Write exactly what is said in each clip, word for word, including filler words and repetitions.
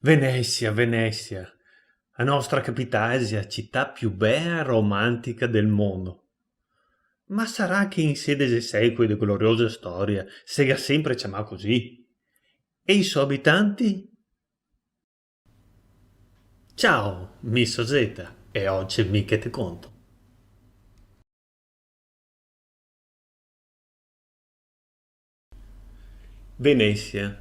Venesia, Venesia, a nostra capitale xe a cità più bea e romantica del mondo. Ma sarà che in sedexe secoli de gloriosa storia se ga sempre ciamà cusì? E i so abitanti? Ciao, mi so Zeta e ogi mi che te conto. Venesia.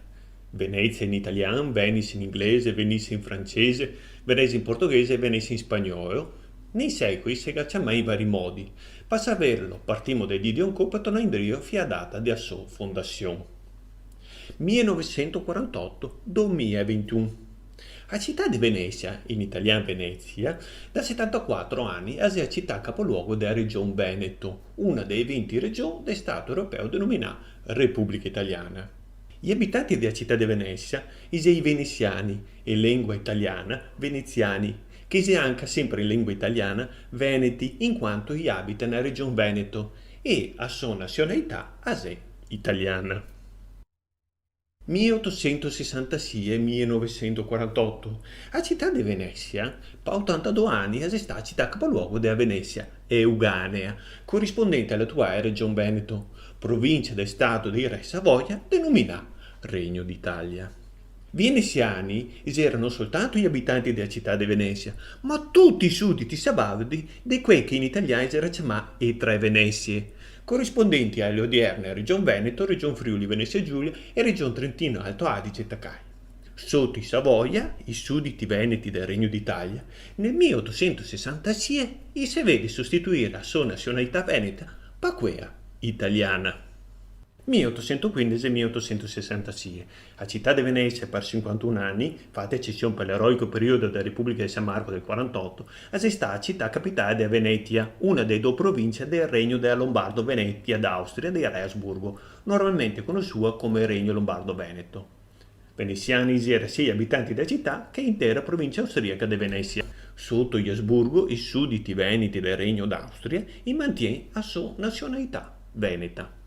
Venezia in italian, Venice in inglese, Venise in francese, Venezia in portoghese e Venezia in spagnolo. Nei secoli se ga ciamà in vari modi. Pa saverlo, partimo dai dì de oncò pa tornar indrio fin a data de a so fondasion. Mile novesento quarantoto, domila e vintun. A cità de Venesia, in italian Venezia, da setantaquatro ani a xe a cità capoluogo de a region Veneto, una de e vinti region de stato europeo denominà Republica Italiana. I abitanti de a cità de Venesia i xe i venesiani, e lengua italiana, veneziani, che i xe anca sempre in lengua italiana, veneti, in quanto i abita na region Veneto, e a so nasionalità a xe italiana. Mile otosento sesantasie, mile novesento quarantoto. A cità de Venesia, pa otantadó ani, a xe stà a cità capoluogo de a Venesia euganea, corispondente a l'atuale region Veneto, provincia del stato dei re Savoia, denominà Regno d'Italia. Venesiani i xera no soltanto i abitanti de a cità de Venesia, ma tuti i suditi sabaudi de quee che in italian i xera ciamà e Tre Venesie, corispondenti a le odierne Region Veneto, Region Friuli Venezia Giulia e Region Trentino Alto Adige e Tacai. Soto i Savoia, i suditi veneti del Regno d'Italia, nel mile otosento sesantasie i se vede sostituire a so nasionalità veneta pa quea italiana. Mile otosento quindese, mile otosento sesantasie. A cità de Venesia, par sinquantun ani, fata ecesion par l'eroico periodo de a Republica de San Marco del quarantoto, a xe stà a cità capitale de a Venetia, una de e do provincie del regno de a Lombardo-Venetia d'Austria dei re Asburgo, normalmente conosua come Regno Lombardo-Veneto. Venesiani i xera sia i abitanti de a cità che intera provincia austriaca de Venesia. Soto i Asburgo, i suditi veneti del Regno d'Austria i mantien a so nasionalità veneta.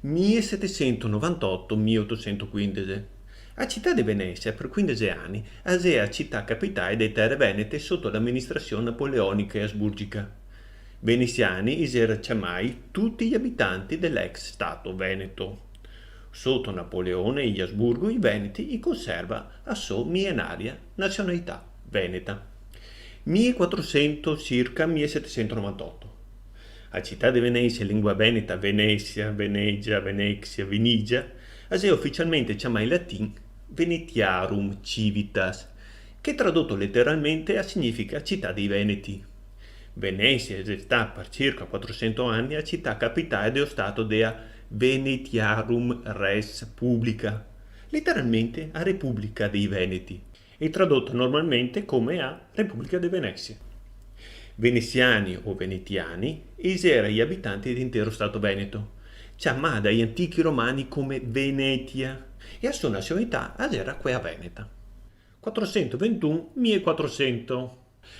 Mile setesento novantoto, mile otosento quindese. A cità de Venesia, par quindese ani, a xe a cità capitale de e Tere Venete soto l'aministrasion napoleonica e asburgica. Venesiani i xera ciamai tuti i abitanti de l'ex stato veneto. Soto Napoleone e i Asburgo i veneti i conserva a so milenaria nasionalità veneta. Mile quatrosento circa, mile setesento novantoto. A cità de Venesia, lengua veneta, Venesia, Venegia, Venexia, Vinigia, a xe ufisialmente ciamà in latin Venetiarum Civitas, che tradoto leteralmente a significa cità dei Veneti. Venesia xe stà par circa quatrosento ani a cità capitale de o stato de a Venetiarum Res Publica, leteralmente a Republica dei Veneti, e tradota normalmente come a Republica de Venesia. Venesiani o venetiani i xera i abitanti de intero stato veneto, ciamà dai antichi romani come Venetia, e a so nasionalità a xera quea veneta. Quatrosento ventun, mile quatrosento.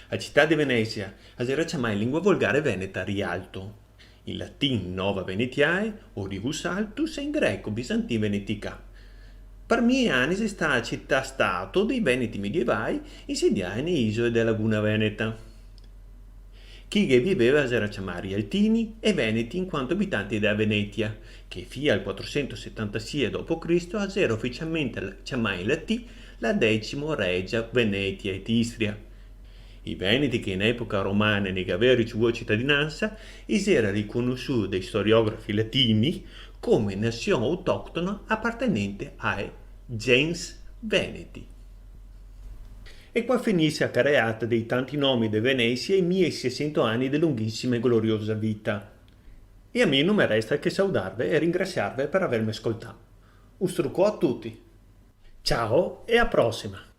A cità de Venesia a xera ciamà in lengua volgare veneta Rialto, in latin Nova Venetiae o Rivus Altus e in greco Byzantine Venetica. Par mile ani xe stà a cità-stato dei Veneti medievai, insediae ne isole de a Laguna Veneta. Chi che viveva a xera ciamà Rialtini e Veneti in quanto abitanti de a Venetia, che fin al quatrosento setantasie dopo Cristo a xera ufisialmente ciamà in latin la Decimo Regia Venetia et Istria. I Veneti, che in epoca romana ne gavea ricevù a citadinansa, i xera riconosù dai storiografi latini come nasion autoctona apartenente ae gens Veneti. E qua finise a careata dei tanti nomi de Venesia e i mie seisento ani de longhisima e gloriosa vita. E a mi no me resta che saudarve e ringrasiarve par averme scoltà. Un strucò a tuti. Ciao e a prosima!